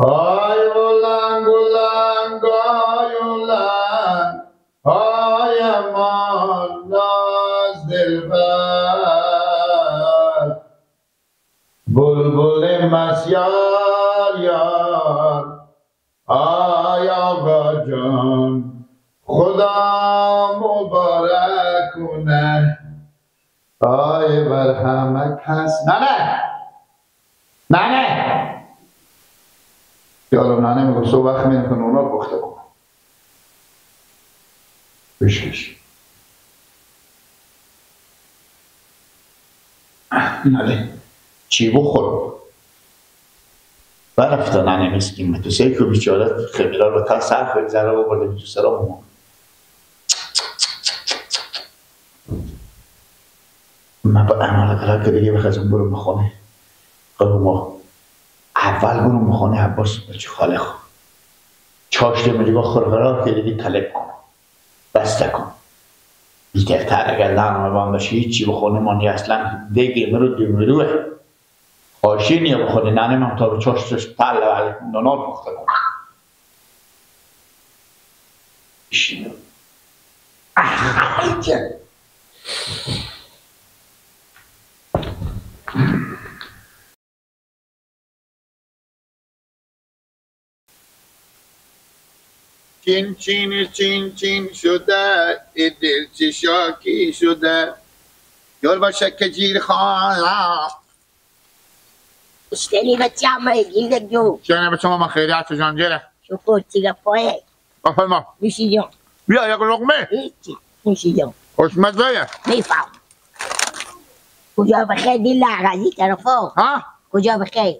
آی ولنگ ولنگ آی ولنگ آی امان ناز دلبر بلبل مسیار یار آی آقا جان خدا مبارک کنه آی بر همه کس. نه نه نه یارم ننه میگم صبح وقت میرم که نونا رو پخته کنم بشکش نله چی بخورم برفته ننه مسکین تو سه که بیچاره خمیرار به تا سر خواهی ذره ببرده تو سرا ما من با عمل قرار که دیگه بخواستم برم بخونه ما اول برم بخونه عباس بچه خاله خو چاشته میگه خور که دیگه طلب کن بسته کن بیترتر اگر لعنه بان باشه هیچی بخونه مانی اصلا دیگه مرو دیمروه خاشی نیا بخونه ننه من تا به چاشتش پله ولی نونار پخته کنم چین چین چین چین شده ای دل چه شاکی شده یار باشه که جیر خانم اشتري بچه گیلک جو جانه بچه ما خیریت جانجره شکر چیگه پایه بفرما میشی جان بیا یک لقمه هیچی میشی جان خوشمزه میفهم کجا بخیر دیل لغزی طرفا ها کجا بخیر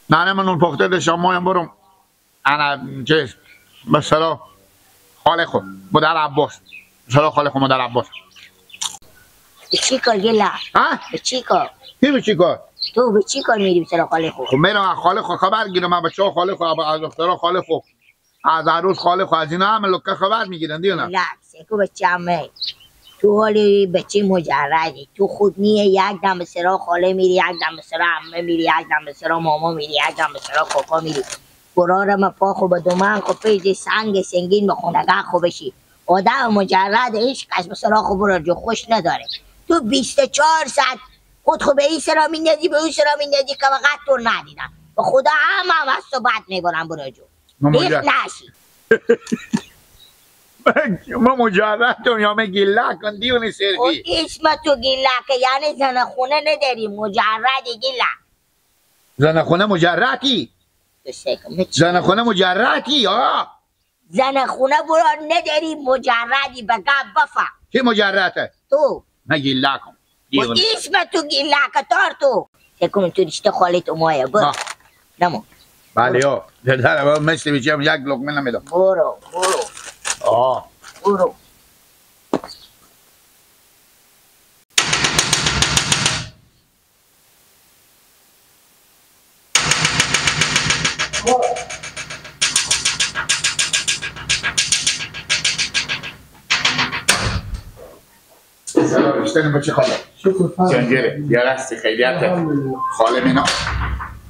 ننه من نون پخته داشتم مایم برم انا چیز مثلا خاله خود مادر عباس مثلا خاله خود مادر عباس چی کار گلا ها چی کار کی به چی کار تو به چی کار میری مثلا خاله خود خب میرم از خاله خود خبر گیرم من بچه‌ها خاله خود از دخترها خاله خود از عروس خاله خود از اینا همه لکه خبر میگیرن دیگه نه سکو بچه‌مه تو حالی بچه مجردی تو خود نیه یک دم سرا خاله میری یک دم سرا عمه میری یک دم سرا ماما میری یک دم سرا کاکا میری قرار ما پا خو به دومن خو پیش سنگ سنگین به خونگه خو بشی آدم مجرد عشق از سرا خو برو جو خوش نداره تو 24 ساعت خود خو به این سرا میندازی به اون سرا میندازی که وقت تو ندیدم به خدا هم از تو بد میبرم برو جو هیچ نشی ما مجردم یا من گله کن دیونه سرگی اسم تو گله که یعنی زن خونه نداری مجردی گله زن خونه مجردی زن خونه مجردی آه زن خونه برو نداری مجردی به گپ بفهم کی مجرده تو من گله کن اسم تو گله کتار تو سکن تو رشته خالت اومایه برو نمو بله یا دلدر مثل بیچم یک لقمه نمیدم برو برو آه برو سلام اشتنی بچه خاله جنجره یا رستی خیلیت خاله مینا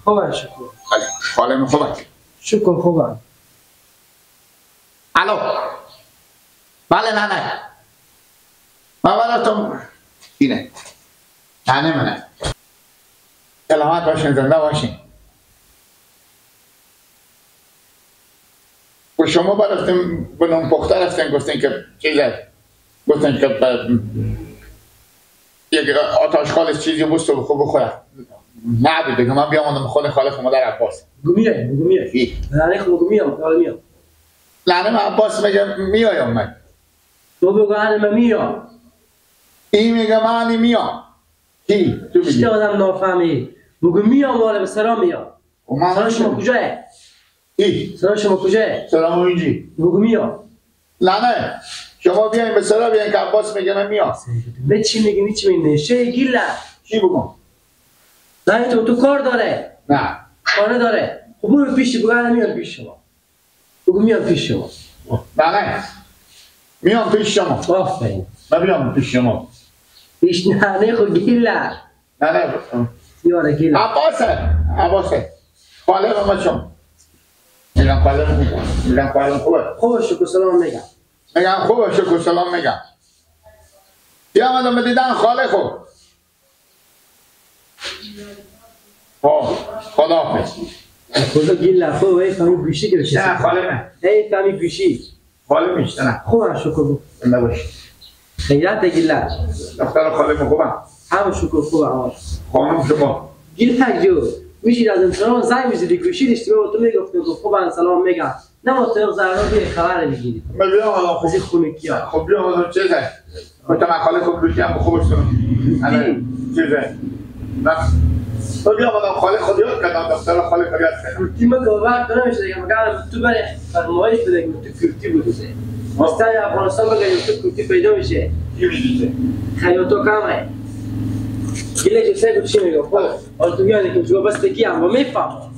خوبه شکر خاله می خوبه شکر خوبه الو بله نه نه من براتون اینه نه منه سلامت باشین زنده باشین و شما برفتیم به نون پخته رفتین گفتین که چیزه گفتین که یک آتش خالص چیزی بست و بخور بخوره نه دیگه من بیام اونم خونه خاله خود مادر عباس گمیه گمیه نه خب گمیام خاله میام نه من عباس میگم میایم من تو بگو من میام این میگه من میام کی تو میگی آدم نافهمی بگو میام والا به سلام میام سلام شما کجاه ای سلام شما کجاه سلام اینجی بگو میام نه نه شما بیاین به سلام بیاین که عباس میگه من میام به چی میگی چی میگی شی گیلا چی بگم نه تو کار داره نه کار داره خب برو پیش بگو الان میام پیش شما بگو میام پیش شما نه نه میام پیش شما آفرین من میام پیش شما پیش نه نه خب گیلا نه نه یاره گیلا عباسه عباسه خاله ما چون میگم خاله میگم خاله خوبه خوبه شکر سلام میگم میگم خوبه شکر سلام میگم بیامدم به دیدن خاله خوب. خب خداحافظ. خدا گیل خوب ای فهمی گوشی که بشه. نه خاله نه. ای فهمی گوشی. خاله میشه نه. خوبم شکر بود. نباش. خیرات گیل. دختر خاله خوبم. هم شکر خوبم. خانم شما. گیل تک جو. میشی از سلام زنگ میزدی گوشی داشتی به تو میگفت که خوبم سلام میگم. نه ما تو زهرا بی خبر میگیری. من بیام الان خوب خونه کیا. خب بیام الان چه گفتم من خاله خوب گوشی هم خوبش کنم. چیزه. نه تو بیا آمدم خاله خود یاد کردم دختر خاله خود یاد کردم. کرتی ما که وقت نمیشه دیگه مگر تو برای فرمایش بده که تو کرتی بوده. مستای افغانستان بگه تو کرتی پیدا میشه. چی میشه؟ خیاطا کمه. گله چه چی میگه خب حالا تو میاد که تو بس تکی هم میفهم.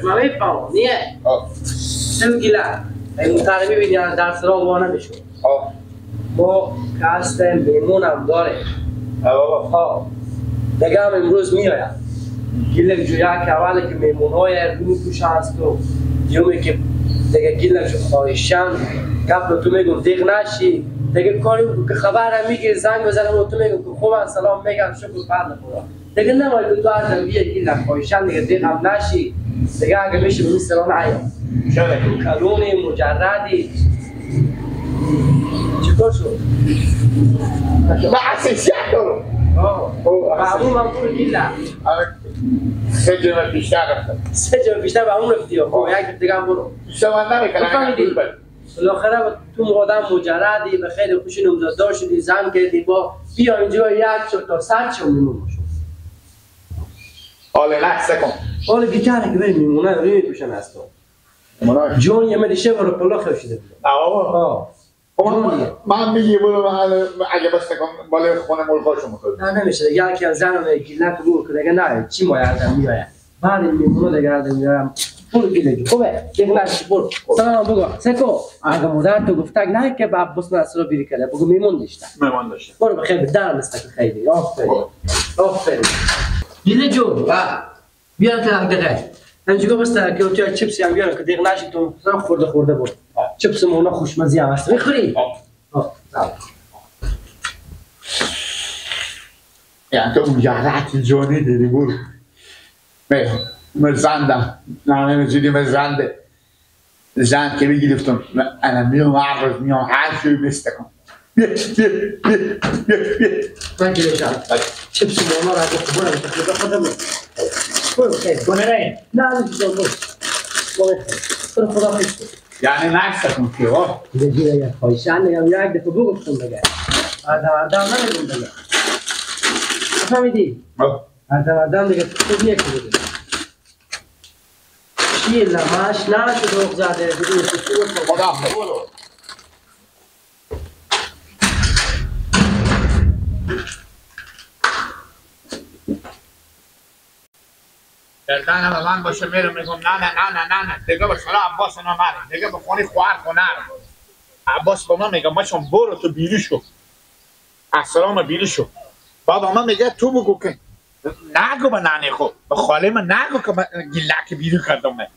من میفهم نیه. سو گله این کار میبینی در سراغ ما نمیشه. ما کاستم میمون هم داره. بابا دیگه هم امروز میآید. گیلک جو یک اوله که میمون های رو میپوشن است و دیومی که دیگه گیلک جو خواهشن گپ تو میگم دیگ نشی دیگه کاری که خبر هم میگیری زنگ بزنم و تو میگم که خوبم سلام میگم شکر فرد خدا دیگه نمایی که تو هر دم بیای گیلک خواهشن دیگه دیگ هم نشی دیگه اگه میشه به سلام عیام تو کلونی مجردی چیکار شد؟ بحث دارم. به من برو گیله. سه جمعه بیشتر رفتم. سه جمعه بیشتر به اون رفتی خب یک دیگه هم برو. بیشتر من نمیکنم. بالاخره تو آدم مجردی به خیلی خوشی نامزددار شدی زن کردی با بیا اینجا یک شد تا صد شد میمون شد. حالا نه کن. حالا بیچاره که بریم میمونه رو میپوشن از تو. جون یه مدیشه برو پلا خوشیده بود. آقا. من میگی برو اگه بس کن بالای خونه ملکاشو میکنم. نه نمیشه دیگه یکی از زنم گیلک بگو که دیگه نه چی مایردم میآید. بعد میمونه دیگه آدم میارم. برو گیلک خوبه دیگه نشی برو. سلام بگو سکو اگه مادر تو گفتگ نه که به عباس نصر بیری کرده بگو میمون داشته. میمون داشته. برو بخیر در مستک خیلی آفرین. آفرین. گیله جو بیا تا دقیقه. همینجوری بس که تو چیپس هم بیارم که دیگه نشی تو خورده خورده بود. چیپس مونا خوشمزه هم هست میخوری؟ یعنی تو مجرد جانی دیدی برو من زندم نه نمیزیدی من زنده زن که میگرفتم انا میام هر روز میام هر شوی میستکم بیا بیا بیا بیا بیا من گیره چیپس مونا را اگه برم تقریبا خودم برو خیر کنه نه نه نه برو برو خدا خیر یعنی نکسکن که ها دیگه یه خواهشان میگم یک دفعه بگفتم دیگه آدم آدم نمیگم دیگه فهمیدی؟ آدم آدم دیگه خوب نیه که بوده چیه لماش نشد روغ زده دیگه خدا گردنم من باشه میرم میگم نه نه نه نه نه نه دیگه به سرا عباس نمره دیگه به خونه خواهر خونه عباس با من میگه ماشون برو تو بیری شو از بیری شو بابا من میگه تو بگو که نگو به ننه خود به خاله من نگو که من گیلک بیری کردم من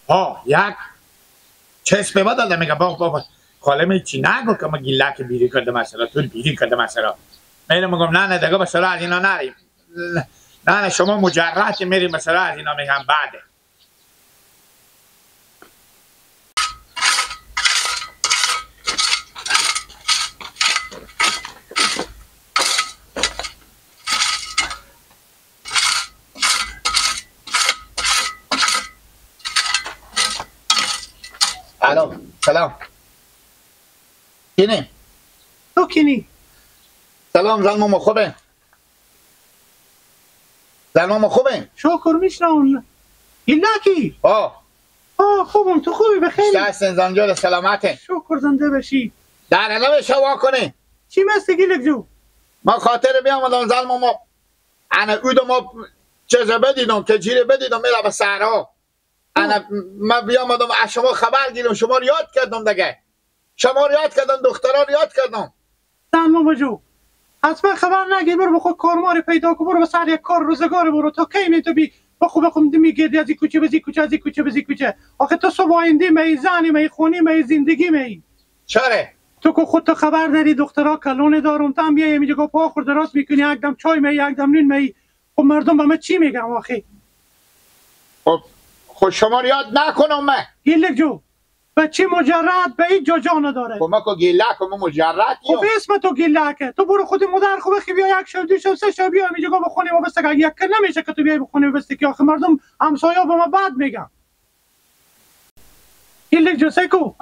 ها یک چسب به داده میگه بابا بابا خاله من چی نگو که من گیلک بیری کردم مثلا تو بیری کردم مثلا میرم میگم نه نه دیگه به سرا از اینا نریم نه نه شما مجرد میریم مثلا از اینا میگم بعده الو سلام کینی تو کینی سلام زن ماما خوبه زن ماما خوبه شکر میشنم گیلکی آه آه خوبم تو خوبی بخیر دست زنجان سلامته شکر زنده بشی در نمیشه وا کنی چی مثل گیلک جو ما خاطر بیامدم زن ماما انا اودو ما چیز بدیدم که جیره بدیدم میره به صحرا انا ما بیامدم از شما خبر گیرم شما رو یاد کردم دیگه شما رو یاد کردم دخترا رو یاد کردم زن ماما جو حتما خبر نگیر برو بخود کارماری پیدا کن برو به سر یک کار روزگار برو تا کی می تو بی بخو بخو میگردی از این کوچه به کوچه از این کوچه به کوچه. آخه تو صبح آینده می زنی می خونی می زندگی می. چرا؟ تو که خودت خبر داری دخترها کلونه دارم تا هم بیای اینجا پا خورد راست میکنی یک دم چای می یک دم نون می. خب مردم به من چی میگم آخه؟ خب شما رو یاد نکنم من. گیلک جو بچه مجرد به هیچ جا جا نداره. خب ما که گیلک ما مجرد. خب اسم تو گیلکه. تو برو خود مادر خو بخی بیا یک شب دو شب سه شب بیا اینجا بخونیم و بس یک نمیشه که تو بیای بخونیم بس که آخه مردم همسایه‌ها به ما بد میگن. گیلک جو سکو.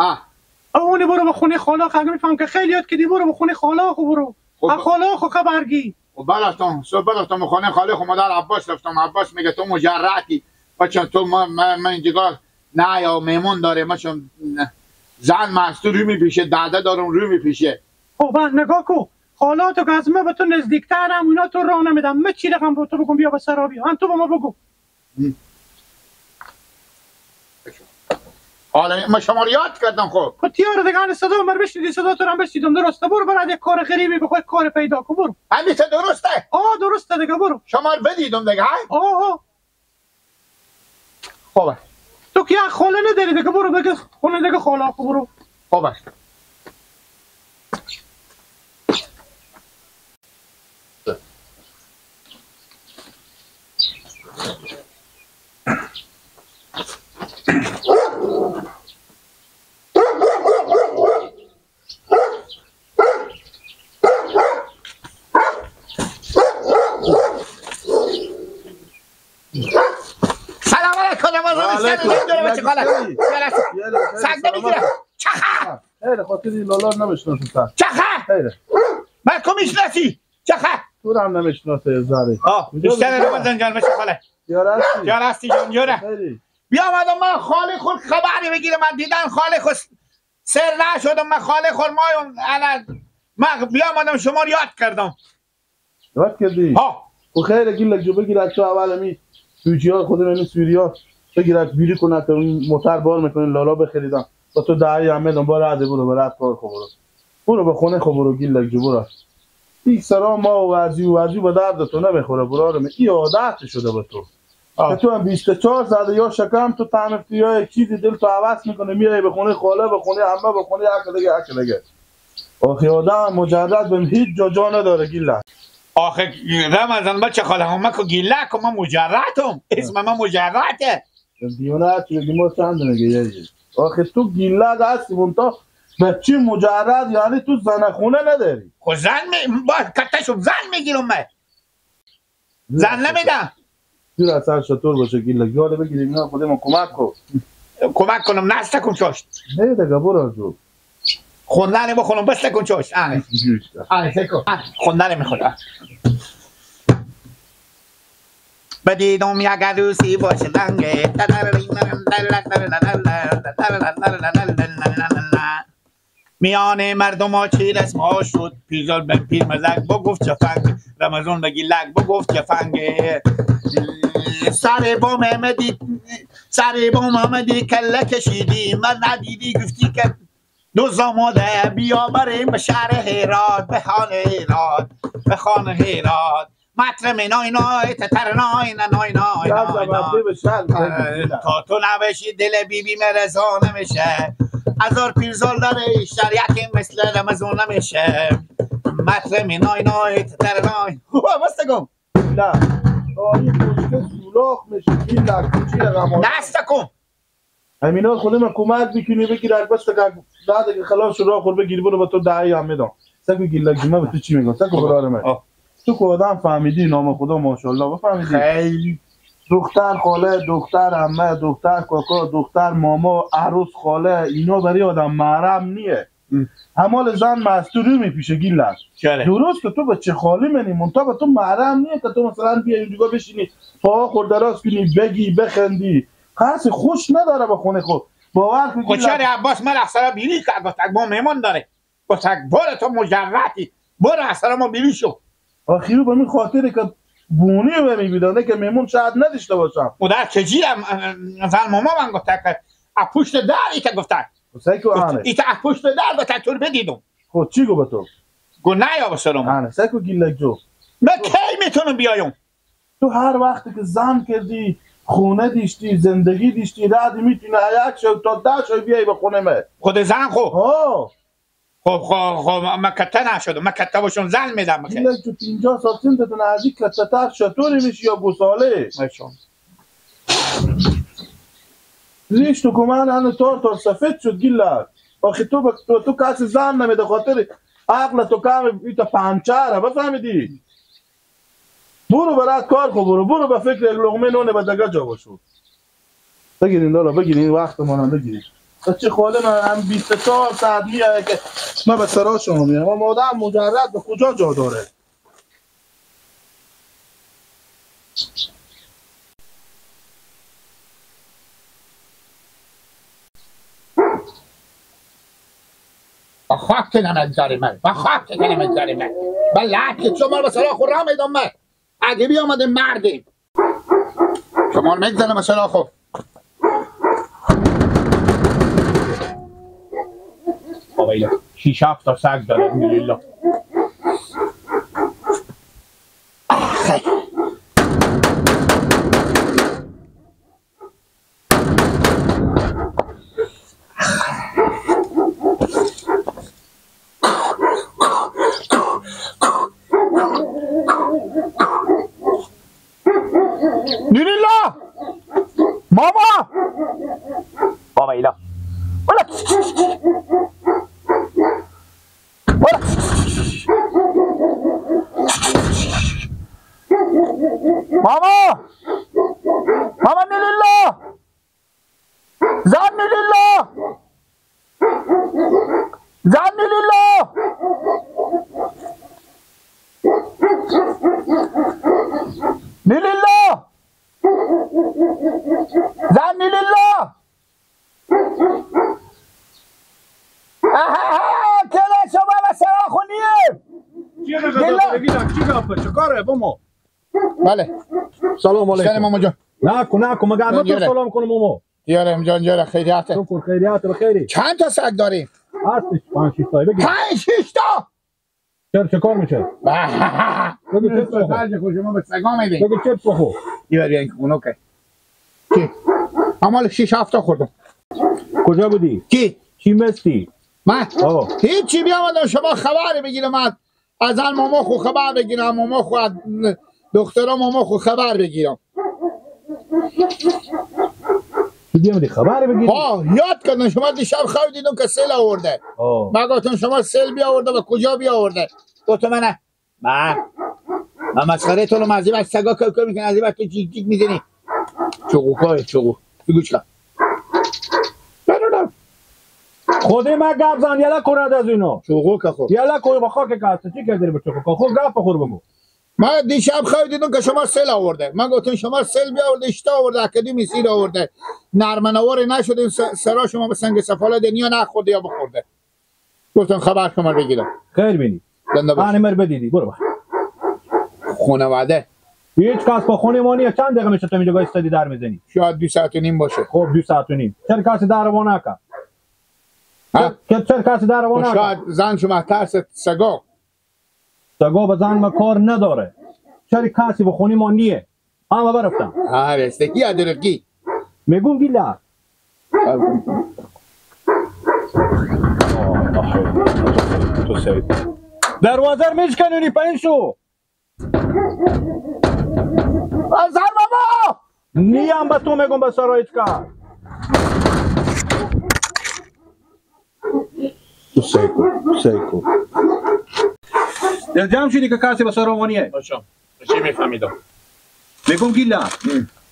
اونی برو به خونه خاله خو میفهم که خیلی یاد کردی برو به خونه خاله خو برو. خاله خو خبرگی. خب برفتم صبح رفتم خونه خاله خو مادر عباس رفتم. عباس میگه تو مجردی. بچا تو من اینجا نه یا میمون داره ما چون زن مستور روی میپیشه داده دارم روی میپیشه. خب نگاه کو خالا تو که از من به تو نزدیکترم اونا تو راه نمیدم. من چی رقم به تو بگم بیا به سرابی هم تو به ما بگو. حالا ما شما رو یاد کردم. خب خب تیار دیگه صدا مر بشنیدی صدا تو رو هم بشنیدم درسته. برو برای یک کار غریبی بخوای کار پیدا کن برو. همین درسته؟ آه درسته دیگه برو. شما رو بدیدم دیگه. آه خب تو که خاله نداری دیگه برو بگه خونه دیگه خاله خو برو. خب خیلی خاطری لالا نمیشناسه. چخه؟ خیلی. من کو میشناسی؟ چخه؟ تو هم نمیشناسه زاری. بیشتر رمضان جان بچه خاله. یار هستی جان یاره. بیا آمدم من خاله خود خبری بگیرم. من دیدن خاله خود سر نشدم. من خاله خود مایم من بیا آمدم شما رو یاد کردم. یاد کردی؟ ها. خب خیلی گیلک جو بگیرد تو اول می سوجی خود من سوریا بگیرد بیری کنه تا اون موتر بار میکنه لالا بخریدم. با تو دعایی هم میدم بار عده برو برات کار خو برو. برو به خونه خو برو گیلک جو برو. این سرا ما و ورزی و ورزی به درد تو نمیخوره برارم. این عادت شده به تو. که تو هم 24 ساعت یا شکم تو تعمفتی یا یک چیزی دل تو عوض میکنه میای به خونه خاله به خونه عمه به خونه یک دیگه یک دیگه. آخه آدم مجرد به هیچ جا جا نداره گیلک. آخه رمضان بچه خاله هم که گیلک ما مجردم. اسم ما مجرده. دیونه تو ما چند میگه آخه تو گیلک هستی منتها بچه مجرد یعنی تو زن خونه نداری. خب زن می با کتشم زن میگیرم من. زن نمیدم. دور از سر شطور باشه گیلک یاد بگیریم اینا خودمون کمک کن. کمک کنم نست کن چاشت. نه دیگه برو جو. خوندن بخونم بس کن چاشت. آره. آره کن. خوندن میخوره. بدیدم یک عروسی باشه دنگه میان مردم ها چی رسم ها شد پیزال به پیر مزک بگفت چفنگ رمضان بگی لگ بگفت چفنگ سر بام آمدی سر بام آمدی کله کشیدی من ندیدی گفتی که دو زاماده بیا بریم به شهر هرات به خانه هرات به خانه هرات مطر نای نای تتر نای نای نای نای تا تو نبشی دل بی بی مرزا نمیشه هزار پیرزال داره شریعت مثل رمضان نمیشه مطر نای نای تتر نای بسته کن نه آیه کوچکه سولاخ میشه این در کوچی رمضان دست کن همینا خود من کمک میکنی بگیر بس بعد که خلاص راه خور بگیر برو با تو دعای هم میدم سگو گیلک من به تو چی میگم سگو برار من تو که آدم فهمیدی نام خدا ماشاءالله بفهمیدی خیلی دختر خاله دختر عمه دختر کاکا دختر ماما عروس خاله اینا برای آدم محرم نیه. همال زن مستوری میپیشه گیلک. درست تو بچه خالی منی منتها به تو محرم نیه که تو مثلا بیای اینجا بشینی پاها خورده راست کنی بگی بخندی کسی خوش نداره به خونه خود باور کن. خب عباس من اصلا بیری کرد گفت ما مهمان داره گفت برو تو مجردی برو اصلا ما بیری شو. آخی به این خاطره که بونی رو میبیدانه که میمون شاید نداشته باشم. مادر چجیرم زن ماما من گفت که از پشت در ایتا گفت ایتا از پشت در گفت تو رو بدیدم. خب چی گفت به تو؟ گفت نه یا بسرم. آنه سکو گیلک جو. من کی میتونم بیایم؟ تو هر وقت که زن کردی خونه دیشتی، زندگی دیشتی، رد میتونه یک شب تا 10 شب بیای به خونه من. خود زن خو. خب خب خب من کته نشدم، من کته باشم زن میدم. اینا تو 50 سال سنتون از این کته تر شطوری میشی یا گوساله؟ ریش تو کمان هنو تار تار سفید شد گیلک. آخه تو تو کسی زن نمیده خاطر عقل تو کم ایتا پنچره بفهمیدی؟ برو برات کار خو، برو برو به فکر یک لقمه نونه به دگه جا باشو. بگیرین لالا بگیرین وقت ما بگیرین. بچه خاله من هم 24 ساعت میایه که من به سرا شما میام. ما مادم مجرد به کجا جا داره؟ با خاک نمیگذاری من، با خاک نمیگذاری من. بله شما به سرا خود را میدم من. اگه بیامده مردیم شما رو میگذارم به سرا خود. بابا ایلا 6-7 تا سگ داره الحمدلله. نیلیلا ماما بابا ایلا ولا ولا ماما ماما نیلیلا زن نیلیلا زن نیلیلا نیلیلا زن نیلیلا. آها کلا شما و سرا خونیه. چی گپه چه کاره بابا؟ بله سلام علیکم. سلام ماما جان. نکو نکو مگر ما تو سلام کنم ماما؟ یارم جان جان خیریت. شکر خیریت بخیری. چند تا سگ داریم؟ هستش 5 6 تا بگیر. 5 6 تا؟ چرا چه کار میشه؟ بگو چپس بخور. شما به سگا میدین. بگو چپس بخور. یه بار اونو که کی؟ عمال 6 7 تا خوردم. کجا بودی؟ کی؟ چی مستی؟ من هیچی بیامدم شما خبر بگیرم از آن ماما خو خبر بگیرم، ماما خو از دخترا ماما خو خبر بگیرم. تو بیامدی خبر بگیری؟ ها یاد کردم شما دیشب خواب دیدم که سیل آورده. من گفتم شما سیل بیاورده و کجا بیاورده؟ گفتم من من مسخره تو رو از این سگا کار میکنی، از این تو جیک جیک میزنی. چوغو چوغو بگو چیکار؟ خود ما گپ زن یلا کرد از اینو. چوغو که خب یلا کوی با خاک کاسته چی کردی به چوغو؟ خب گپ بخور بگو. من دیشب خواب دیدم که شما سیل آورده. من گفتم شما سیل بیاورده، اشتا آورده، اکادمی سیل آورده. نرمنوار نشده، سرا شما به سنگ سفاله دنیا نخورده یا بخورده. گفتم خبر شما بگیرم. خیر بینی. من مر بدیدی برو. خانواده هیچ کس با خونه ما نیست. چند دقیقه میشه تو اینجا ایستادی در میزنی؟ شاید 2 ساعت و نیم باشه. خب 2 ساعت و نیم. چرا کسی در وا نکرد؟ چرا کسی در وا نکرد؟ شاید زن شما ترس سگا. سگا به زن ما کار نداره. چرا کسی به خونه ما نیه؟ همه برفتم. آره استکی ادرکی. میگم گیلا. تو سید. دروازه رو میشکنونی پایین شو. ازر بابا نیم به تو میگم به سرایت کار. تو سیکو سیکو دل جمع شدی که کسی به سرامانیه. باشم چی میفهمیدم؟ میگم گیلا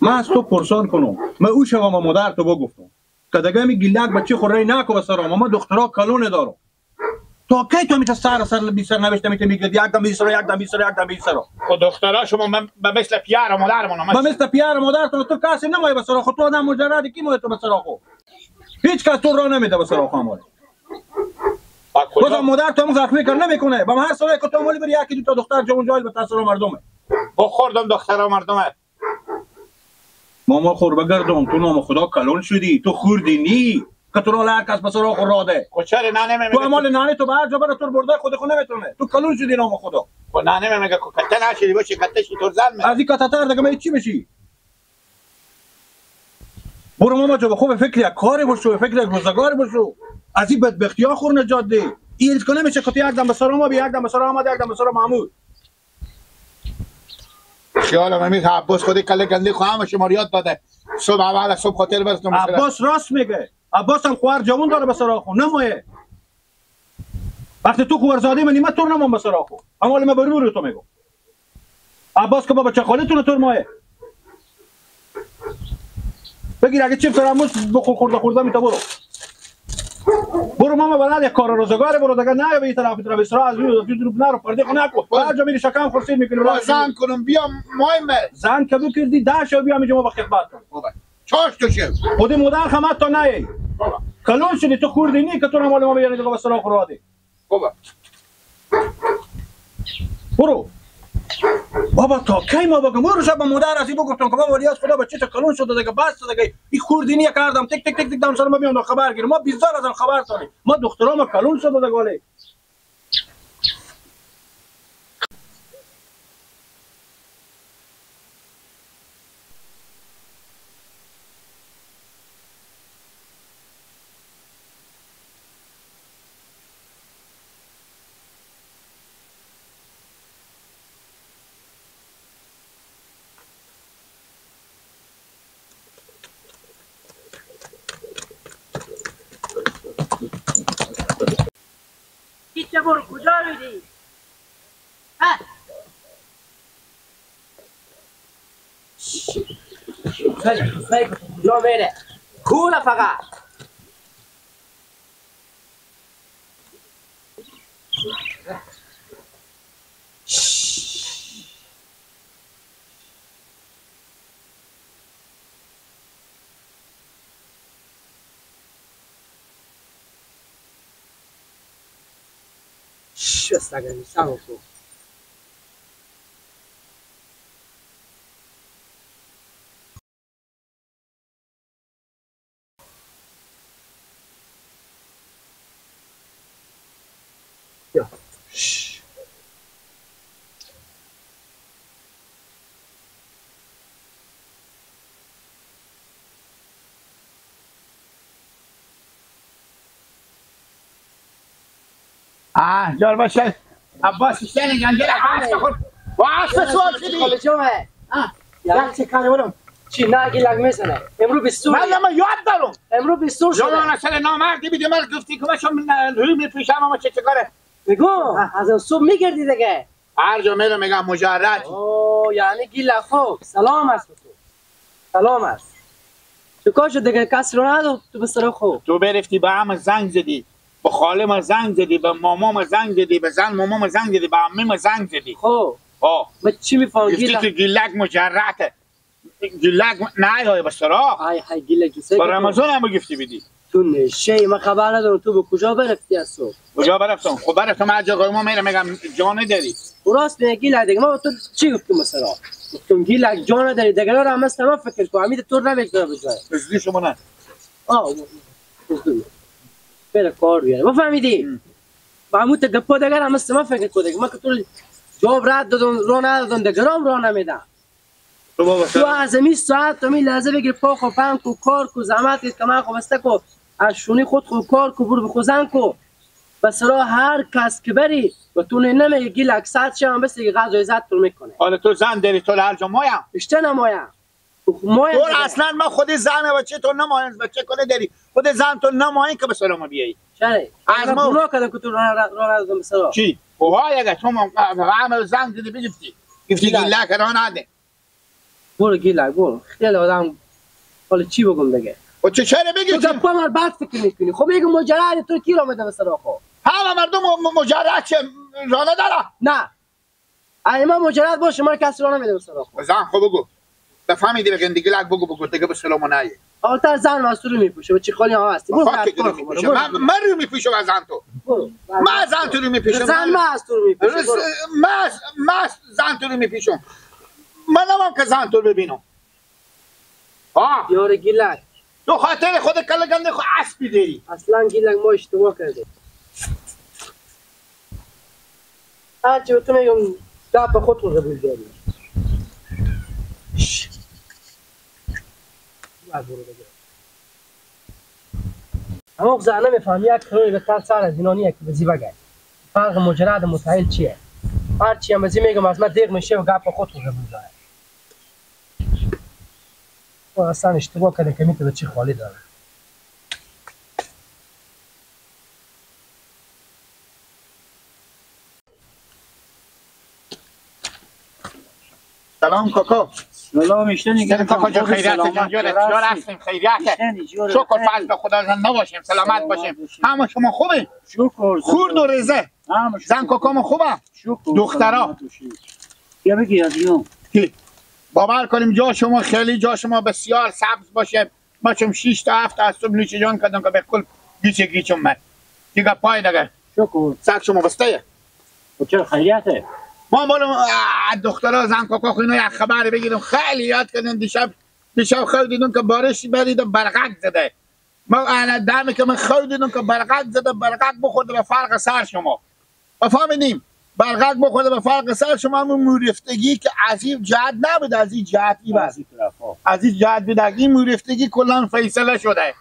من از تو پرسان کنم. من او شما ما مادر تو بگفتم که دیگه می گیلک بچه خوری نکو به سرام. ما دخترا کلونه دارم. تا کی تو میشه سر سر بی سر نوشته میته میگه یک دم بی سر یک دم بی سر یک دم بی سر. خب دخترا شما من به مثل پیار مادرمون به مثل پیار مادرتون تو کسی نمای به سر خود. تو آدم مجرد کی مای تو به سر خود؟ هیچ کس تو را نمیده به سر خود. بازم مادر تو هم زخمی کار نمیکنه. با هر سال که تو مالی بری یکی دو تا دختر جوان جایل به تاثیر مردمه. بخوردم دخترا مردمه. ماما خور بگردم تو نام خدا کلون شدی تو خوردی نی که تو را هر کس به سراغ راده. خب چرا ننه میگه تو مال ننه تو به هر جا بره تو برده خود خود نمیتونه. تو کلون شدی نام خدا. خب ننه میگه کته نشدی باشی کته شی تو زن از این کته تر دیگه می چی میشی؟ برو ماما جو خوب فکر یک کاری بشو، فکر یک روزگاری بشو. از این بدبختی ها خور نجات ده. این کنه میشه که یک دم به سر ما بی، یک دم به سر احمد، یک دم به سر محمود. خیالم امیر عباس خودی کله گنده خواهم شما یاد داده. صبح اول صبح خاطر برستم. عباس راست میگه. عباس هم خواهر جوان داره به سر خو نمایه. وقتی تو خوارزاده منی من تو نمام به سر خو. اما من برو تو میگم. عباس که بابا چه خالیتون تو مایه. بگیر اگه چیپ تراموس بخور خورده خورده میتا برو. برو ماما بلد یک کار روزگار برو دیگه نه به این طرف طرف اسرا از این رو نرو پرده خو نکو. هر جا میری شکم خورسیر میکنی. زن کنم بیا مهمه. زن که بکردی ده شو بیا میجا ما با خدمت کنم. بابا چاش تو شو. خودی مادر خمت تا نه. بابا کلون شدی تو خوردی نی که تو مال ما بیانی دیگه بسرا خورادی. بابا برو. بابا تا کی ما بگم برو شب مادر از این بگفتم که بابا ریاض خدا بچه کلون شده دیگه بس دیگه این خوردی نی کردم تک تک تک تک دم سر ما بیام خبر گیرم. ما 20 سال از خبر تانی ما دخترام ما کلون شده دیگه. برو کجا میری؟ ها؟ خیلی کجا میره؟ کوله فقط. جار باشه عباس سن جان گره عصب خود با عصب سوال شدی خاله جان یک چه کاری برم چی نه گیلک میزنه امرو 20 من ما یاد دارم امرو 20 شده جان اصلا نامردی بیدی من گفتی که من روی میپوشم اما چه کاره میگم از صبح میگردی دیگه هر جا میرم میگم مجرد او یعنی گیلک خوب سلام است تو سلام است تو کار شد دیگه کس رو نداد تو بسر خوب تو برفتی به هم زنگ زدی به خاله ما زنگ زدی به ماما ما زنگ زدی به زن ماما ما زنگ زدی به عمه ما زنگ زدی خب ما چی میفهمم گفتی که گیلک مجرده گیلک نه های بسرا های های گیلک با رمضان هم گفتی بدی تو نشه من خبر ندارم تو به کجا برفتی از صبح کجا برفتم خب برفتم از جای ما میرم میگم جان داری راست میگی گیلک دیگه ما تو چی گفتم مثلا گفتم گیلک جان داری دیگه رو هم مثلا فکر کن امید تو رو نمیگذاره بجای بزدی شما نه بزدی بره کار بیاره بفهمیدی محمود گپا دیگر هم مثل ما فکر کن دیگه ما که تو جواب رد دادم رو ندادم دیگه رام رو نمیدم تو از می ساعت تو می لحظه بگیر پا خو پم کو کار کو زحمت که من خو بسته کو از شونی خود خو کار کو برو بخوزن کو بسرا هر کس که بری و تو نمیگی گیلک ساعت شم بس دیگه غذا عزت تو میکنه حالا تو زن داری تو هر جا مایم اشته نمایم تو اصلا ما خود زن بچه تو نماین بچه کنه داری خود زن تو نماین که به سلام بیایی چرا از ما گناه کردم که تو رو ندادم به سلام چی اوهای اگه تو عمل زن دیدی بگفتی گفتی گیلک را نده برو گیلک برو خیلی آدم حالا چی بگم دیگه و چه چرا بگی تو گپا من بد فکر میکنی خب میگم مجرد تو کی را میده به سلام خب همه مردم مجرد چه را نداره نه اگه ما مجرد باشه ما کسی را نمیده به سلام خب زن خب بگو بفهمیدی بگن دیگه لک بگو بگو دیگه به سلام نیه آلتر زن واسه رو میپوشه و چی خالی ها هستی برو من رو میپوشم از زن تو من زن تو رو میپوشم زن من از تو رو میپوشم من زن تو رو میپوشم من نمام که زن تو رو ببینم یار گیلک تو خاطر خود کله گنده خود اسبی داری اصلا گیلک ما اشتباه کردیم هرچی به تو میگم گپ خودتون قبول داری برو دیگه. اما زن نمیفهمی یک کلونی به تر سر از اینا نیه که بزی بگه فرق مجرد متعهل چیه. هرچی هم بزی میگم از من دیغ میشه و گپ خود رو بزنه. اصلا اشتباه کرده که میتونه چی خالی داره. سلام کاکا. سلام اشتنی کاکا جان، خیریت جان، جور هستیم، خیریت. شکر فضل خدا زنده باشیم، سلامت باشیم. همه شما خوبه؟ شکر. خورد و رزه. زن کاکامو خوبه؟ دخترا. بیا بگی از اینو. باور کنیم جا شما خیلی، جا شما بسیار سبز باشه. ما چون 6 تا 7 از صبح نوش جان کردم که بالکل گیچه گیچم من. دیگه پای دیگه. شکر. سگ شما بسته. چرا خیریته؟ ما مالم دخترها زن کاکا خو اینا یک خبر بگیرم. خیلی یاد کردن دیشب خیلی دیدم که بارش بریدم برقک زده. ما انا دمی که من خیلی دیدم که برقک زده، برقک بخورده به فرق سر شما. ما فهمیدیم برقک بخورده به فرق سر شما. همون مورفتگی که از این جهت نبود، از این جهت ای بود، از این جهت بود. این مورفتگی کلا فیصله شده.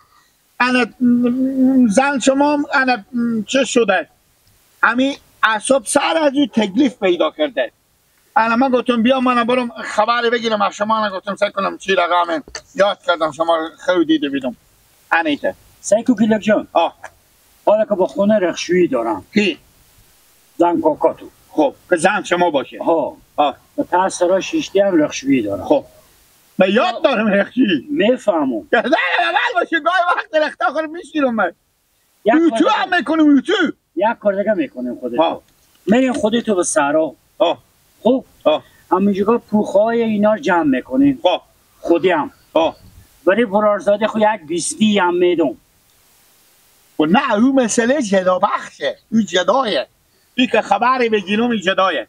انا زن شما انا چه شده؟ همین اعصاب سر از او تکلیف پیدا کرده. انا من گفتم بیا من برم خبر بگیرم از شما. انا گفتم سعی کنم چی رقم یاد کردم شما خیلی دیده بیدم. انیته سعی کو گیلک جان. حالا که با خونه رخشویی دارم. کی؟ زن کاکاتو. خب که زن شما باشه. ها. و تا سرا شیشتی هم رخشویی دارم. خب من یاد دارم رخشویی. میفهمم. نه اول باشه گاهی وقت رختا خور میشیرم من. یوتیوب هم میکنم یوتیوب. یک کار دیگه میکنیم خودتو. میریم خودتو به سرا. خب همینجوری پوخای اینا رو جمع میکنیم. خب خودی هم. برای برارزاده خود یک بیستی هم میدم. و نه او مسئله جدا بخشه، او جدایه. این که خبری بگیرم این جدایه.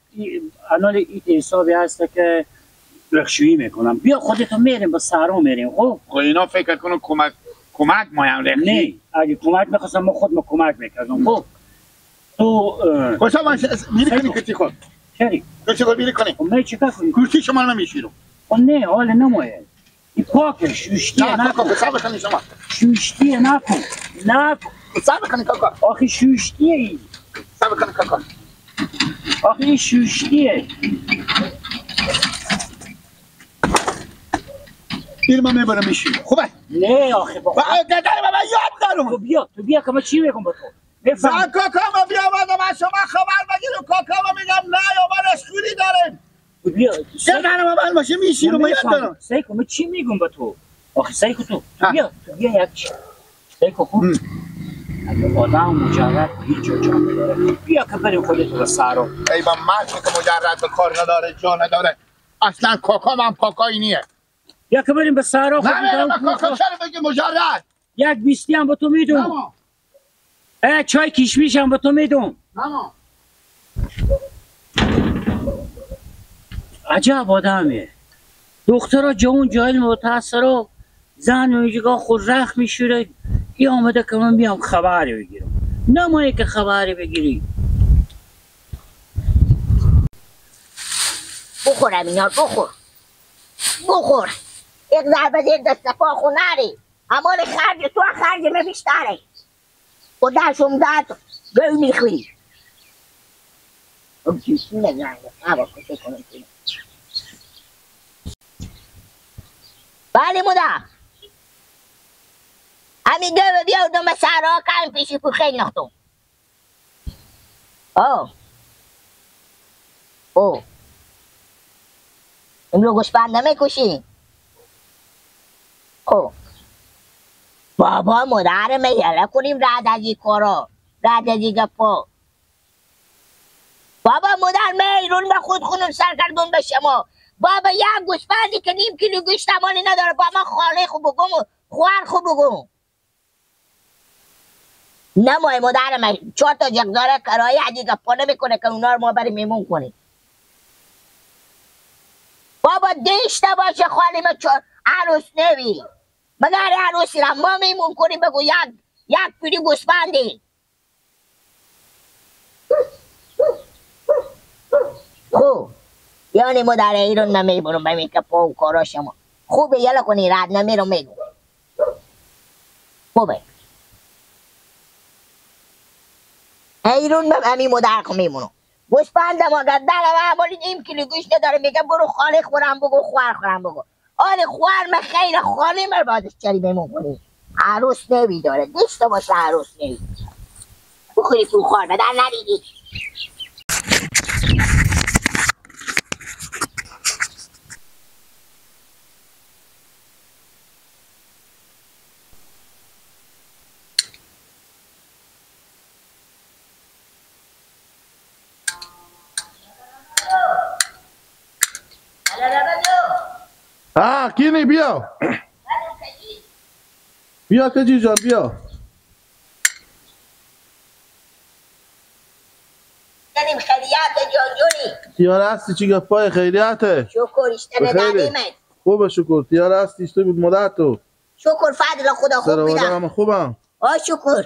الان این حسابی هست که رخشویی میکنم. بیا خودتو میریم به سرا میریم. خب خب اینا فکر کنم کمک مایم رخشویی. نه اگه کمک میخواستم ما خود ما کمک میکردم. خب تو کجا من میری کنی کرسی خود؟ چری؟ کرسی خود میری کنی؟ خب من چیکار کنی؟ کرسی شما رو نمیشیرم. خب نه حال نمایه. این پاکه شوشتیه نکن. نه صبر کنی شما. شوشتیه نکن. نکن. صبر کنی کاکا. آخه شوشتیه این. صبر کنی کاکا. آخه این شوشتیه. این من میبرم میشیرم. خوبه؟ نه آخه بابا. بابا یاد دارم. تو بیا که من چی میگم با تو؟ زن کاکا ما بیا آمدم از شما خبر بگیرم. کاکا ما میگم نه یا من اشکوری دارم. بیا گردنم اول باشه میشیرم یاد دارم. سعی کن من چی میگم به تو؟ آخه سعی کن تو بیا تو بیا یک چی سعی کن. خوب اگه آدم مجرد هیچ جا جا نداره. بیا که بریم خودت به سرا. ای با مرد که مجرد به کار نداره جا نداره. اصلا کاکا من کاکایی نیه. بیا که بریم به سرا. نه کاکا چرا بگی مجرد؟ یک بیستی هم به تو میدم. چای کشمیش هم به تو میدم. عجب آدمیه. دخترها جوان جاهل متأثرا زن میگه خود رخ میشوره. ای آمده که من بیام خبری بگیرم. نمایه که خبری بگیری. بخورم اینا بخور. بخور. یک ضربه یک دست پا خو نری. اما خرج تو خرج من بیشتره. خودشم داد گل میخوری. خب چیزی نگم. بله مادر. همین گل بیا دم سرا کن پیشی پو خیلی نختم. او او امرو گوشبند نمیکشی؟ خب بابا مادر می یله کنیم رد از این کارا، رد از این گپا. بابا مادر می رون به خود خونم سرگردون به شما. بابا یک گوشبندی که نیم کیلو گوشت امانی نداره. بابا خاله خوب بگم و خوار خوب بگم. نه مای مادر من 4 تا جغدار کرایه از این گپا نمیکنه که اونا رو ما بریم میمون کنیم. بابا دیشته باشه خاله ما عروس نوی. مگر عروسی را ما میمون کنیم بگو یک پیری گوسفندی. خوب یعنی ما در ایران نمیبرم به این کپا و کارا شما. خوبه یلا کنی رد نمیرم میگو. خوبه. حیرون من همین مادر خو میمونم. گوسفندم اگر در اولی نیم کیلو گوشت نداره میگه برو خاله خورم بگو خوار خورم بگو. آره خوار من خیر خاله من بعدش چری میمون کنی. عروس نبی داره دوست باشه عروس نبی. بخوری تو خار بدن ندیدی. کینی بیا بیا کجی جان بیا. کنیم خیریت جان جونی. تیار هستی چی گپای خیریته؟ شکر اشتنه دادیمت. خوبه شکر. تیار هستی تو بود مادر تو. شکر فضل خدا خوب بیدم. همه خوبم. آه شکر.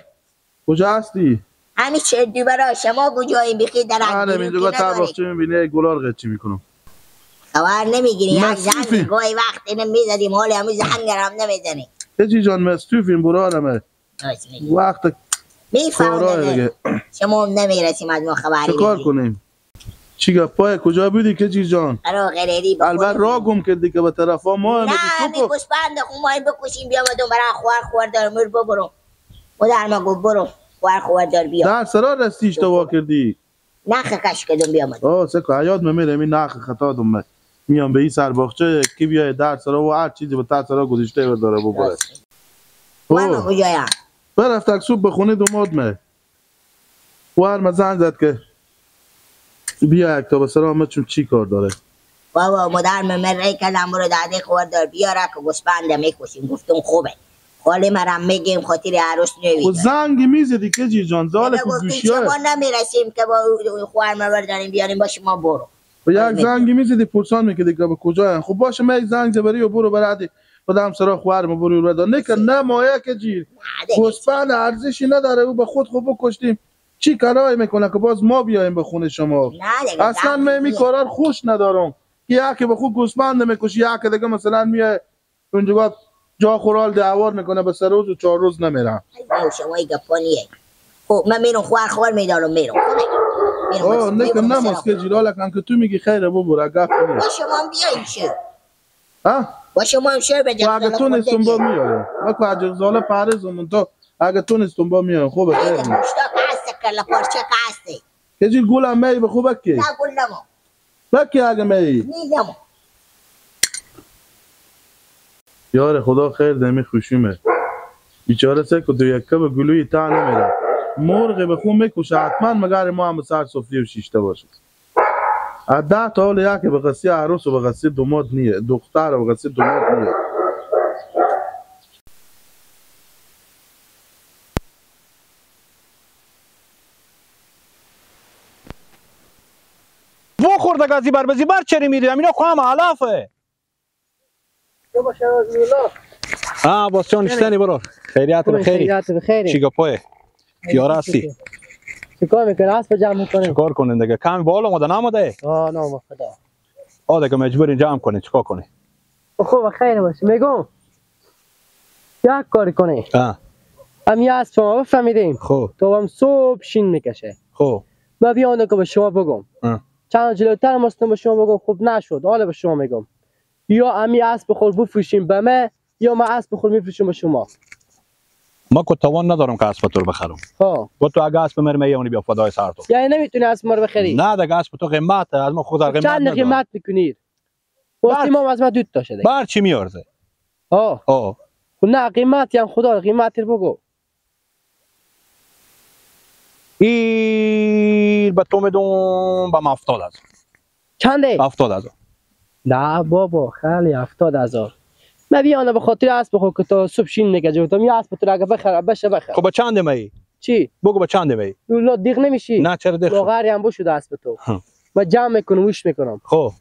کجا هستی؟ همین چردی برا شما کجاییم بخیر در آره اینجا طباخچه میبینی گلار قچی میکنم. خبر نمیگیری یک زنگ گاهی وقت اینو میزدیم حالی همین زنگ هم نمیزنی. کجی جان مستوفیم برارمه وقت میفهمم شما هم نمیرسیم از ما خبری. چه کار کنیم؟ چی گپای کجا بودی کجی جان؟ آره غیری البته راه گم کردی که به طرفا ما نه می گوسفند خو ما بکشیم بیا بدون برای خوار خوار دار مر ببرم. مادر ما گفت برو خوار خوار دار بیا. در سرا رستی اشتباه کردی. نخ کش کردم بیا مدام. آه سکو حیات میره می نخ خطا دم میام به این سر باغچه کی بیای در سرا و هر چیزی به تا سرا گذاشته و داره ببره. من کجایم؟ برفت صبح به خونه دوماد مه. وار ما زنگ زد که بیا یک تا به سرا ما چون چی کار داره. بابا مادر من ری کردم برو داده خوردار بیاره که گوسفند میکشیم. گفتم خوبه. خاله مرم میگیم خاطر عروس نوید. و زنگ میزدی که جی جان زال کو گوشیای. ما نمیرسیم که با خوار ما برداریم بیاریم باشه ما برو. و یک زنگ میزدی پرسان میکردی که به کجا. خب باشه من یک زنگ زبری و برو برادی بدم سرا خوار ما برو بردار. نه که نه مایه که جی گوسفند ارزشی نداره او به خود خوب بکشتیم. چی کارای میکنه که باز ما بیایم به خونه شما؟ اصلا من این کارا خوش ندارم. یکی به خود گوسفند میکشی یکی دیگه مثلا میای اونجا جا خورال دعوار میکنه به سه روز و چهار روز نمیرم. نه شما این گپا نیه. خب من میرم خوار خوار میدارم میرم. آه نه که نماز که جلال کن که تو میگی خیره ببره گپ نیه. با شما هم بیاین شه. ها؟ با شما هم شه به اگه تو نیستم با میارم. ما که عجزاله پرزم تو اگه تو نیستم با میارم. خوبه خیر. مشتاق هست کلا پارچه هستی. که جیل گولم می به خوبه کی؟ نه گول نمو. بکی اگه می؟ نیدم. یار خدا خیر دمی خوشیمه. بیچاره سه که دو یکه به گلوی تا نمیره. مرغ به خون میکشه حتما مگر ما هم سر سفره و شیشته باشه. از 10 تا حال یک به قصه عروس و به قصه دوماد نیه، دختر و به قصه دوماد نیه. بخور دیگه زیبر به زیبر چری میری؟ اینا خو هم علافه. آه باز جان اشتنی برو. خیریت بخیری. خیریت بخیری. چی گپای؟ یار هستی؟ چیکار میکنی؟ اسب جمع میکنی؟ چیکار کنین دیگه؟ کم بالا اومده نامده؟ آه نه خدا. آه دیگه مجبورین جمع کنین چیکار کنی؟ خوب خیر باشه. میگم یک کاری کنی. هم یه اسب ما بفهمیدیم. خب تو هم صبح شین میکشه. خب ما بیانه که به شما بگم. چند جلوتر ماستم به شما بگم خوب نشد. حالا به شما میگم. یا امی اسب خود بفروشیم به من یا ما اسب خود میفروشیم به شما. ما که توان ندارم که اسب تو رو بخرم. ها با تو اگه اسب مرمه یونی بیا فدای سر تو. یعنی نمیتونی اسب ما رو بخری؟ نه دیگه اسب تو قیمته از ما خود قیمت چند ندارم. قیمت میکنید؟ واسه ما از ما دو تا شده. بر چی میارزه؟ ها آه نه قیمتی هم خدا قیمتی رو بگو. این به تو میدم به 70,000. چنده؟ 70,000. نه بابا خیلی 70,000. من بیانه به خاطر اسب خود که تا صبح شین نگه جفتم یه اسب تو اگه بخر بشه بخر. خب به چند می؟ چی؟ بگو به چند می؟ لا دیغ نمیشی؟ نه چرا دیغ؟ لاغری هم بشود اسب تو. من جمع میکنم وش میکنم. خب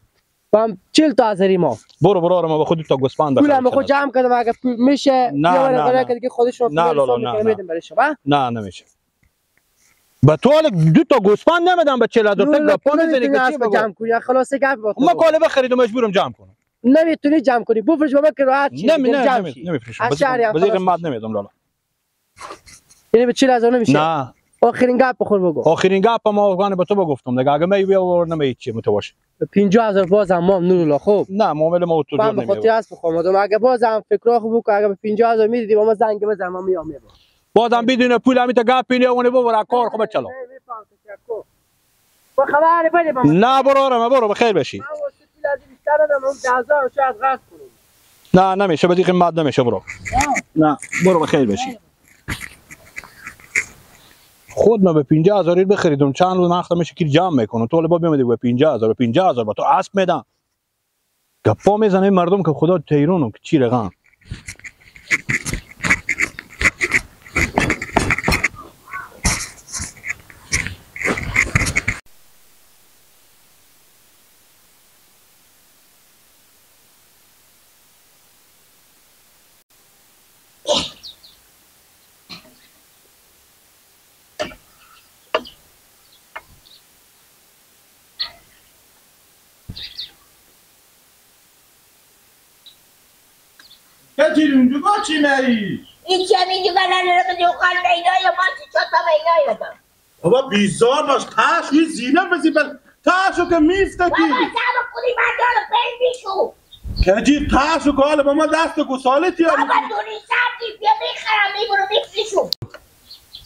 با 40 تا هزاری ما. برو برو ما به خود تا گوسفند بخرم. پولم خود جمع کردم اگه میشه نه نه نه که خودشون نه لا نه میدم برای شما. نه نمیشه. به تو دو تا گوسفند نمیدم به 40,000 تا گپا میزنی که چی بگو؟ جمع کنی خلاص گپ با ما کاله بخرید و مجبورم جمع کنم. نمیتونی جمع کنی بفروش بابا که راحت چی. نه نمیفروشم. بزی قیمت نمیدم لالا. یعنی به 40,000 نمیشه؟ نه آخرین گپ خور بگو. آخرین گپ ما افغان به تو بگفتم دیگه، اگه می بیا نمی چی متواشه. 50000 بازم ما نورالله. خب نه معامله ما تو جور نمیشه. من خاطر اسب خواهم اگه بازم فکر خو بکن، اگه به 50000 میدیدی با ما زنگ بزن، ما میام میبرم. بازم بدون پول همی تا گپ اینه اونه ببر کار خو بچلا. با خبر بده با نه برو برو بخیر بشی. من واسه پول از بیشتر دادم، 10000 شاید قرض کنم. نه نمیشه بدی قیمت نمیشه برو. نه برو بخیر بشی. خود ما به 50000 بخریدم چند روز وقت میشه که جمع میکنم تو با بیامدی به 50000 50000 با تو اسب میدم. گپا میزنه مردم که خدا تیرونو که چی رقم. چی میری؟ این چه میگی نداره که دوکان میدای ما چی چطور میدای دارم. بابا بیزار باش، تاش یه زینه بزی بل تاشو که میفته کی. بابا سر پولی من دارم پی میشو. کجی تاشو که حالا با ما دست گساله تیار. بابا دونی سبزی بیا میخرم میبرو میفروشم.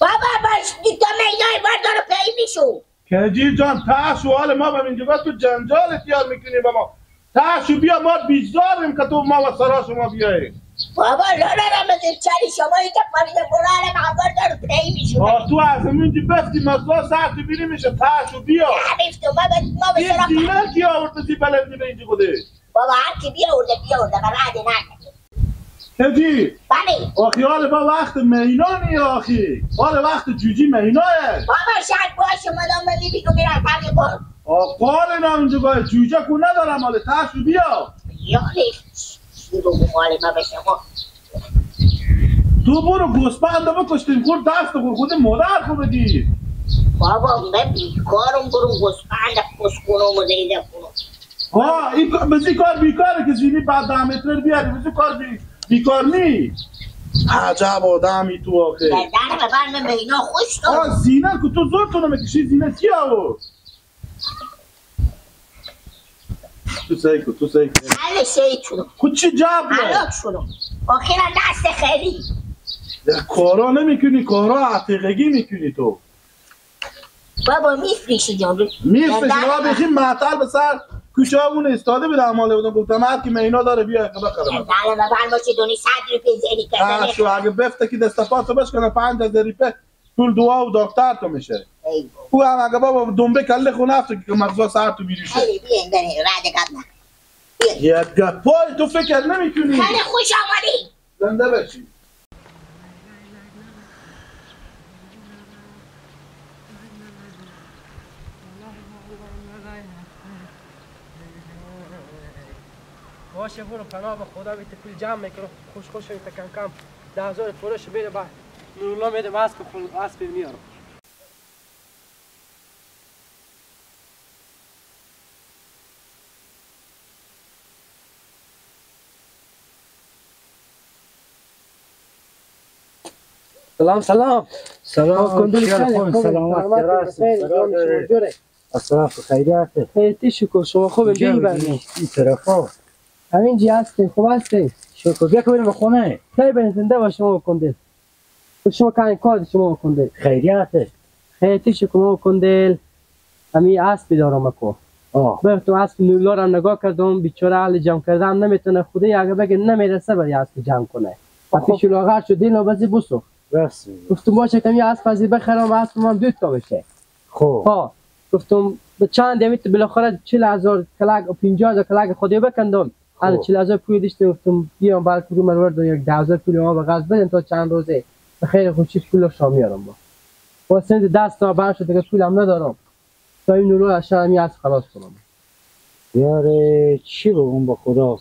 بابا باش دیتا میدای من دارم پی میشو. کجی جان تاشو حالا ما به اینجا تو جنجال تیار میکنی با ما. تاشو بیا ما بیزاریم که تو ما و سرا شما بیایی. بابا لالا رمزی چری شما ایتا پریده براره معبر دارو پی میشونه. آه تو از همونجی بفتی مزا سر تو بیری میشه تاشو بیا. نه ما به یه زینه کی آورده زی بلندی به اینجا بوده؟ بابا هر کی بیاورده بیاورده و رد نکنه. کجی؟ بله. آخی حال با وقت مینا نی آخی. حال وقت جوجی میناه. بابا شاید باشه مدام میبینو میرم فرق کن. آه قال نه اونجا باید جوجه کو ندارم حال تاشو بیا. یالی بگو مال ما به شما. تو برو گوسفند بکشتیم خور دست خور خود مادر خو بدی. بابا من بیکارم برو گوسفند پس کنم و زیده کنم. ها این بزی کار بیکاره که زینی بعد 10 متر بیاری بزی کار بیکار نی. عجب آدمی تو آخه. در بر من اینا خوش تو. آ زینه که تو زور تو نمیکشی زینه کی آورد؟ تو سعی کن تو سعی کن. حل شیطونو. خود چی جبره؟ هلاک شدم. آخرا دست خیلی. کارا نمیکنی کارا عتیقگی میکنی تو. بابا میفروشی جان. میفروشی بابا بخی معطل به سر کوچه اون ایستاده بود اعمال بودم گفتم هر کی مینا داره بیا بخره. نه نه بابا باشه دونی 100 روپیه زیری کرده. شو اگه بفته که دست پاتو بشکنه 5000 روپیه پول دعا و دکتر تو میشه. او هم اگه بابا دنبه کله خونه افته که مغزا سر تو بیریشه. خیلی بیاین بریم رد قبل. یه گپای تو فکر نمیکنی. خیلی خوش آمدی. زنده باشی. باشه برو پناه به خدا بیت پول جمع میکنم خوش خوش میت کم کم 10000 فروش میده با نورالله میده اسب اسب میارم. سلام سلام سلام سلامت السلام خیریت خیلی شکر شما خوب این طرفا همین جی هستیم خوب هستیم شکر بیا که بریم به خونه خیلی بریم زنده با شما بکندل شما کن کار شما بکندل خیریت خیلی شکر ما بکندل همین اسبی دارم اکو برم تو اسب نورالله رو نگاه کردم بیچاره حال جمع کردم نمیتونه خودی اگه بگه نمیرسه برای اسب جمع کنه پیش لاغر شد دل بازی بسوخت گفتم باشه کمی اسب از بخرم اسب من دو تا بشه خب ها گفتم به چند دمیت بالاخره 40000 کلک و 50000 کلک خودی بکندم از 40000 پول داشتم گفتم بیام بلکه رو من ورد یک 10000 پول ما به قرض بدین تا چند روزه به خیر خوشی پول شما میارم با واسه دست تا بند شد دیگه پولم ندارم تا این نورو از شرمی از خلاص کنم. یاره چی بگم با خدا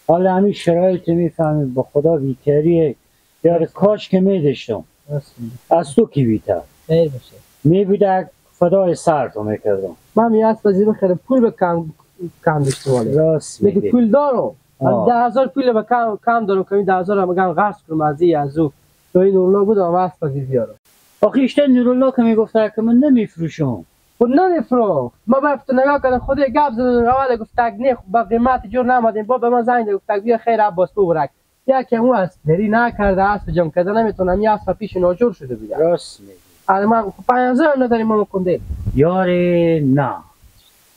حالا همین شرایط میفهمی با خدا بیتریه یاره کاش که میداشتم از تو کی بیتر خیر باشه میبوده فدای سر تو میکردم. من می اسب از بخرم پول به کم کم داشته والا راست میگی پول دارم 10000 پول به کم کم دارم که 10000 هم میگم قرض کنم از این از او تا این نورالله بودم اسب از بیارم. آخه ایشته نورالله که میگفته که من نمیفروشم. خود نمیفروخت. ما رفت نگاه کردم خود گپ زد اول گفت نه با قیمت جور نمادیم. بابا ما زنگ گفت بیا خیر عباس ببرک. یکی اون است دری نکرده است جمع کرده نمیتونم یه اسب پیش ناجور شده بوده. راست میگی. آره ما 5000 نداریم ما کنده. یاره نه.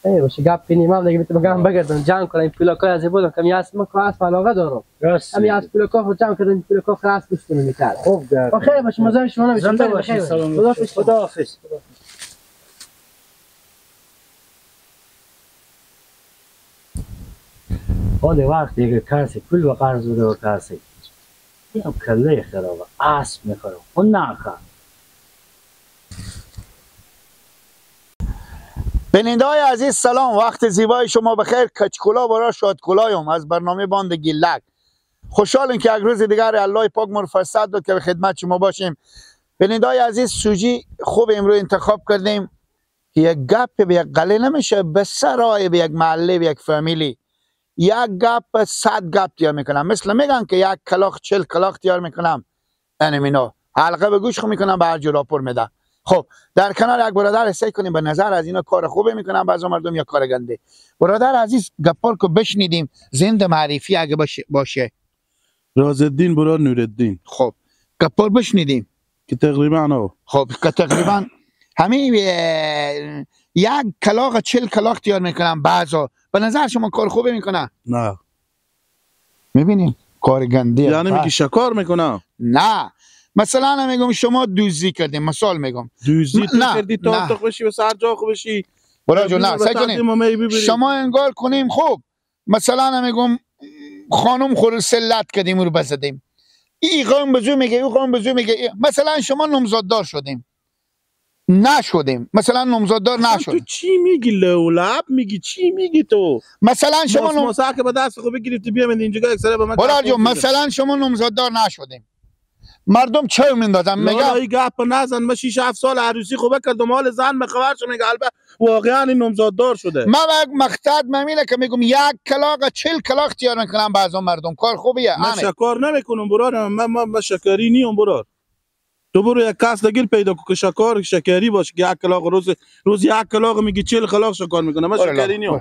ای باشه گپ بینیم هم دیگه میتونم بگردم جمع کنم این پولاکای از بودم کمی اسب ما که اسب علاقه دارم. راست. همین از پولاکا خود جمع کردم پولاکا خلاص بشتم میتر. خوب گپ. خیر باشه مزاحم شما نمیشم. زنده باشی. سلام. خداحافظ. حال وقتی که کسی پول و قرض بوده و کسی یا کله خرابه اسب میخورم اون نخواه. بیننده های عزیز سلام، وقت زیبای شما بخیر. کچکولا برا شادکولایم از برنامه باند گیلک. خوشحالم که یک روز دیگر الله پاک مر فرصت داد که به خدمت شما باشیم. بیننده های عزیز سوژی خوب امروز انتخاب کردیم که یک گپ به یک قله نمیشه، به سرای به یک محله به یک فامیلی یک گپ 100 گپ تیار میکنم. مثل میگن که یک کلاخ 40 کلاخ تیار میکنم، یعنی اینا حلقه به گوش خو میکنم به هر جور راپور میده. خب در کنار یک برادر سعی کنیم به نظر از اینا کار خوبه میکنم بعضی مردم یا کار گنده. برادر عزیز گپار کو بشنیدیم زنده معرفی اگه باشه. رازالدین برادر نورالدین. خب گپار بشنیدیم که تقریبا خب که تقریبا همه یک کلاغ 40 کلاغ تیار میکنم بعضا. به نظر شما کار خوبه میکنه؟ نه. میبینیم کار گنده. یعنی میگی شکار میکنه؟ نه. مثلا میگم شما دوزی کردیم، مثال میگم دوزی تو کردی تا تو بشی و سر جا خو بشی. برا جون نه سعی کنیم شما انگار کنیم. خوب مثلا میگم خانم خور سلت کردیم رو بزدیم، این قوم بزو میگه او قوم بزو میگه. مثلا شما نامزددار شدیم نشدیم، مثلا نامزددار نشدیم. تو چی میگی؟ لولب میگی؟ چی میگی تو؟ مثلا شما که به دست خو بگیری بیا من اینجا یک سره به من. برا جون مثلا شما نامزددار نشدیم، مردم چه میندازن میگم ای گپ نزن. من 6 7 سال عروسی خوبه کردم، حال زن به خبر شو میگه البته واقعا این نامزددار شده. من یک مقصد میله که میگم یک کلاغ 40 کلاغ تیار میکنم بعضا مردم. کار خوبیه. من شکار نمیکنم برادر، من شکاری نیم برادر. تو برو یک کس دیگه پیدا کو که شکار شکری باشه که یک کلاغ روز یک کلاغ میگی 40 کلاغ شکار میکنه. من شکری نیم.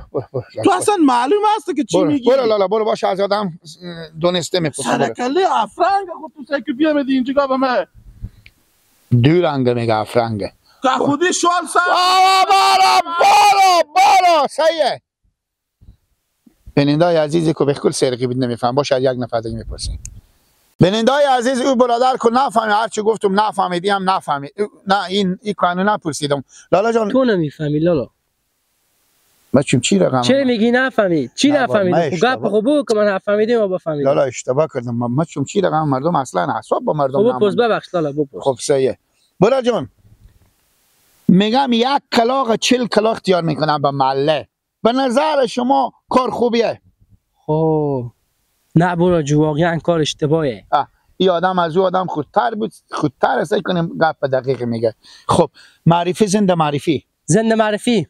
تو اصلا معلوم است که چی میگی. برو لالا برو باشه از آدم دونسته میپرسم. سرکله افرنگ خود تو سر که بیامدی اینجا به من دو رنگ میگه افرنگه که خودی شال سر برو برو برو سیه. بیننده عزیزی که بالکل سرقی بود نمیفهم باشه یک نفر دیگه میپرسه. بیننده های عزیز او برادر که نفهمید هرچی گفتم نفهمیدی هم نفهمید. نه این قانون نپرسیدم لالا جان. تو نمیفهمی لالا. ما چی رقم چه میگی نفهمید؟ چی نفهمید؟ گپ خو بگو که من نفهمیدم و بفهمیدم. لالا اشتباه کردم. ما چی رقم مردم اصلا اعصاب با مردم خب بپرس. ببخش لالا بپرس. خب سیه برادر جان میگم یک کلاغ 40 کلاغ تیار میکنم به محله. به نظر شما کار خوبیه؟ خب نه برو جو واقعا کار اشتباهه. این آدم از او آدم خودتر بود، خودتر سعی کنیم گپ دقیق میگه. خب معرفی زنده معرفی. زنده معرفی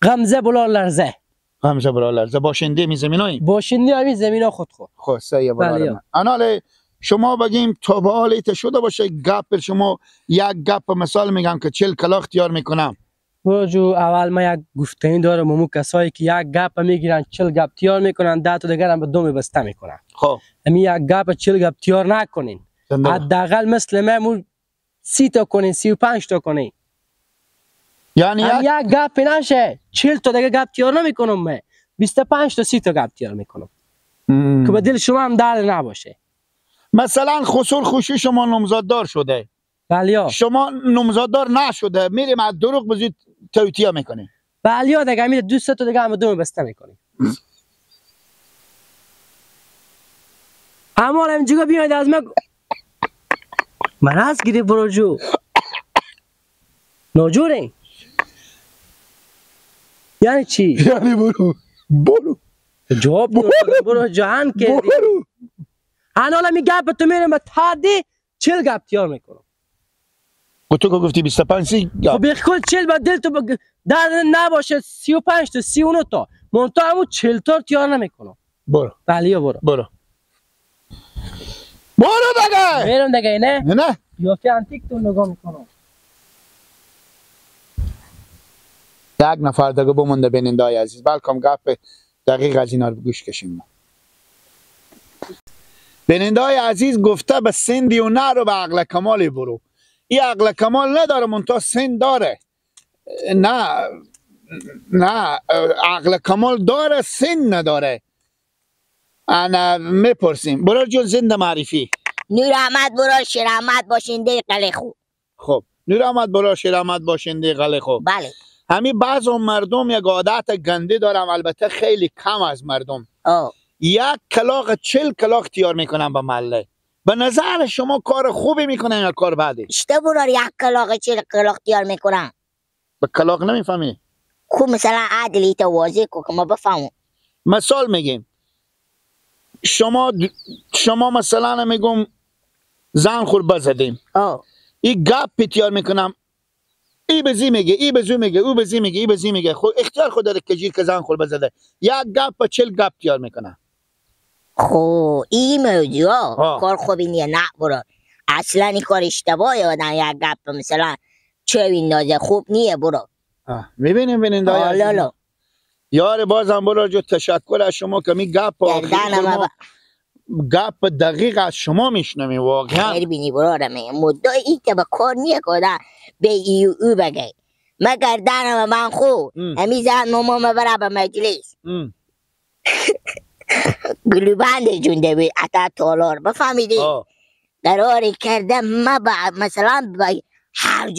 غمزه بلا لرزه. غمزه بلا لرزه باشنده می زمینایی؟ باشنده همین زمینا خود خود. خب سعی برادر. انال شما بگیم تا به حال ایت شده باشه گپ شما یک گپ مثال میگم که 40 کلاغ تیار میکنم. برو جو اول ما یک گفتنی دارم امو کسایی که یک گپ میگیرن 40 گپ تیار میکنن 10 تا دیگر هم به دو بسته میکنن. خب همین یک گپ 40 گپ تیار نکنین، حداقل مثل من 30 تا کنین 35 تا کنین. یعنی یک گپ نشه 40 تا دیگه گپ تیار نمیکنم، من 25 تا 30 تا گپ تیار میکنم که به دل شما هم درد نباشه. مثلا خسور خوشی شما نامزددار شده. بله شما نامزددار نشده میریم از دروغ بزید توتیا میکنیم. بله دیگه میره دو سه تا دیگه هم دو بسته میکنیم. اما اینجا بیاید از من مرض گیری برو جو ناجوره. یعنی چی؟ یعنی برو برو جواب برو جهان کردی. برو انا می گپ تو میرم به تادی 40 گپ تیار میکنم. تو که گفتی 25 30 گپ. خب بالکل 40 با دل تو در نباشه 35 تا 39 تا منتها همون 40 تا تیار نمیکنم. برو بله برو برو برو دیگه میرم دیگه. نه نه قیافه انتیک تو نگاه میکنم. یک نفر دیگه بمونده بینندای عزیز، بلکم گپ دقیق از اینا رو گوش کشیم. بینندای عزیز گفته به سندی و نرو به عقل کمالی برو. این عقل کمال نداره منتها سن داره. نه نه عقل کمال داره سن نداره. انا میپرسیم برار جون زنده معرفی. نور احمد برار شیر احمد باشنده قله خو. خب نور احمد برار شیر احمد باشنده قله خو. بله. همین بعض مردم یک عادت گنده دارم، البته خیلی کم از مردم. یک کلاغ 40 کلاغ تیار میکنن به محله. به نظر شما کار خوبی میکنن یا کار بدی؟ اشته برار یک کلاغ 40 کلاغ تیار میکنن. به کلاغ نمیفهمی؟ خوب مثلا عدلی تا واضح کو که ما بفهمم. مثال میگیم شما مثلا میگم زن خور بزدیم. این گپ تیار میکنم، ای بزی میگه، ای بزو میگه، او بزی میگه، ای بزی میگه. خب اختیار خود داره که که زن خور بزده. یک گپ 40 گپ تیار میکنه. خب این موضوع کار خوبی نیه. نه برو اصلا این کار اشتباهه. آدم یک گپ مثلا چه بیندازه خوب نیه برو. میبینیم بیننده لالا یار بازم برو جو تشکر از شما که می گپ گپ دقیق از شما میشنویم واقعا. خیر بینی برارم مدعی که به کار نیه که آدم به ای او بگه. مگر دنم من خو همی زن ماما مبره به مجلس گلوبند جونده بی عطا تالار بفهمیدی؟ قراری کرده ما مثلا هر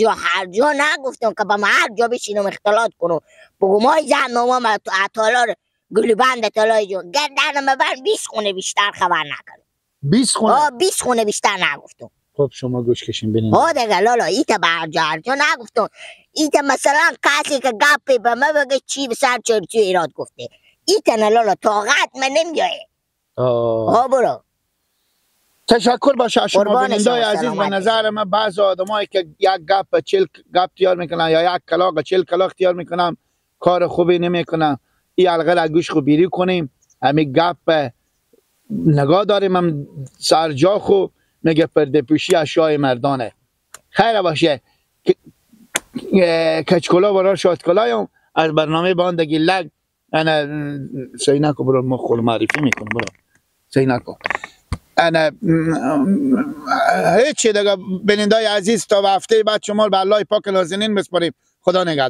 جا نگفتم که با ما هر جا بشینم اختلاط کنم بگم های زن ماما تالار گلوبند تالای جون گردن من 20 خونه بیشتر خبر نکردم. 20 خونه؟ 20 خونه بیشتر نگفتم. خب شما گوش کشین ببینید. ها دیگه لالا ایتا به هر جا نگفتم. ایتا مثلا کسی که گپی به من بگه چی به سر چرچی ایراد گفته ایتا نه لالا طاقت من نمیایه. ها برو. تشکر باشه از شما بینندای عزیز. به نظر من بعض آدمایی که یک گپ 40 گپ تیار میکنن یا یک کلاغ 40 کلاغ تیار میکنن کار خوبی نمیکنن. این حلقه را گوش خو بیری کنیم، همین گپ نگاه داریم هم سر جا خو میگه پرده پوشی از شاه مردانه. خیر باشه. کچکلا برای شادکلایم از برنامه باند گیلک انا سی نکو برو ما خود معرفی میکنم برو سی نکو انا هیچی دیگه. بینندای عزیز تا هفته بعد شما به الله پاک نازنین بسپاریم. خدا نگهدار.